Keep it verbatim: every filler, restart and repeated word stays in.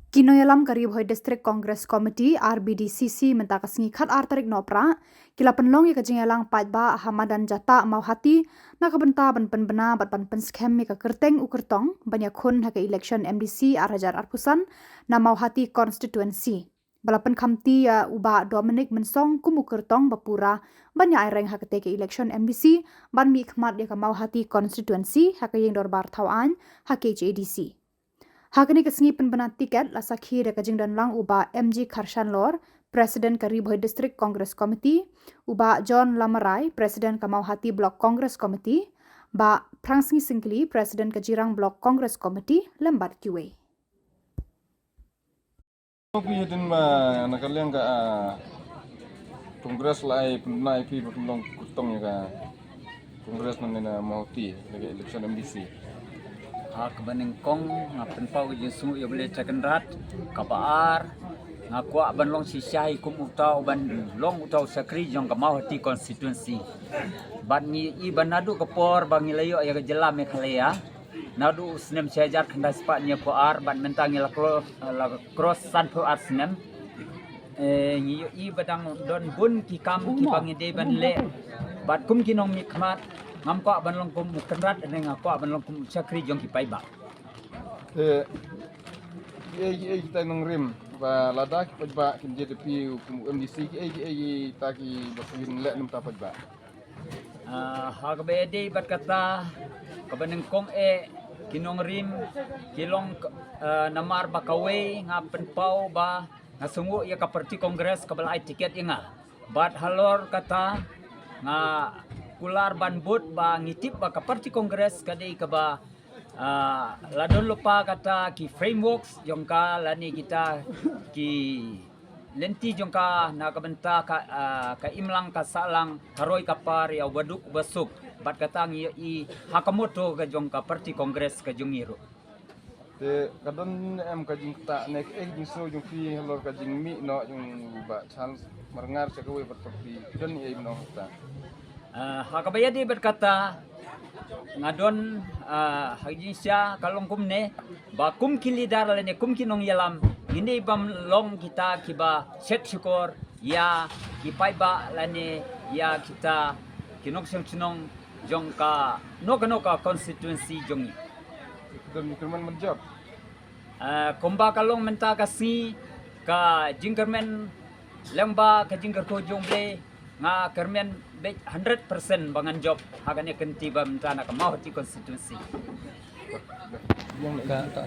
Ki nongïalam ka Ri Bhoi District Congress Committee, R B D C C, mynta ka sngi khatar tarik Nohprah ki la pynlong ïa ka jingïalang paidbah ha madan Jatah Mawhati na ka bynta ban pynbna bad ban pynskhem ïa ka kyrteng u kyrtong ban ïakhun ha ka election M D C ar hajar arphew san na Mawhati constituency. Ba la pynkhamti ïa u Bah Dominic Mynsong kum u kyrtong ba pura ban ïa aireng ha katei ka election M D C ban mihkhmat ïa ka Mawhati constituency ha ka ïing dorbar thaw aiñ ha K H A D C. Ha kane ka sngi pynbna tiket la sakhi da ka jingdonlang u Bah M G Kharshanlor, President ka Ri Bhoi District Congress Committee, u Bah John Lamarai, President ka Mawhati Block Congress Committee, Bah Phrangsngi Syngkli, President ka Jirang Block Congress Committee, lem bad kiwei. Phi hadien ba na ka liang ka, ah, Congress la ai pynbna ïa phi ba phin long kyrtong ïa ka Congress na, na Mawhati na ka election M D C. Ha kaba nyngkong nga pynpaw ka jingsngew ïa U Blei Kynrad. Kaba ar, nga kwah ban long shisha hi kum uta u ban long uta u shakri jong ka Mawhati constituency. Bad ngi i ban naduh ka por ba ngi la ïoh ïa ka jylla Meghalaya naduh u snem shi hajar khyndai spah hynñiewphew ar bad mynta ngi la kro-, la cross sanphew ar snem. Eh, ngi ïohi ba dang don bun ki kam kiba ngi dei ban leh. Bad kum ki nongmihkhmat, ngam kwah ban long kum u Kynrad, hynrei nga kwah ban long kum u shakri jong ki paidbah. Eh, kiei kiei kita nongrim ba lada ki paidbah kin jied ïa phi kum u M D C, kiei kiei kita kiba phin leh na ka bynta paidbah? Ah, ha kaba ïadei bad kata, kaba nyngkong eh, ki nongrim ki long, ah, namar ba kawei nga pynpaw ba nga sngewnguh ïa ka party Congress kaba la ai tiket ïa nga. Bad halor kata nga kular ban bud ba ngi tip ba ka party Congress ka dei kaba, ah, la don lypa kata ki frameworks jong ka lane kita ki lynti jong ka na ka bynta ka, ah, ka imlang ka sahlang, ka roi ka par ïa uba duk uba suk. Bad kata ngi ïohi ha ka motto ka jong ka party Congress ka jong ngi ruh. Te ka don em ka jingktah ne kaei ka jingsngew jong phi halor ka jingmih noh jong u Bah Charles Marngar sha kawei pat party, don ei mynno hangta? Ah, ha kaba ïadei bad kata nga don, ah, ha ka jingshisha ka long kumne ba kum ki leader lane kum ki nongïalam ngin dei ban long kita kiba shet shukor ïa ki paidbah lane ïa kita ki nongshong shnong jong kano kano ka constituency jong ngi. Don kyrmen ban jop? Ah, kumba ka long mynta ka sngi, ka jingkyrmen lyngba ka jingkyrkhu jong U Blei, nga kyrmen beit hundred percent ba ngan jop ha kane ka kynti ba mynta na ka Mawhati constituency. Ka, ka,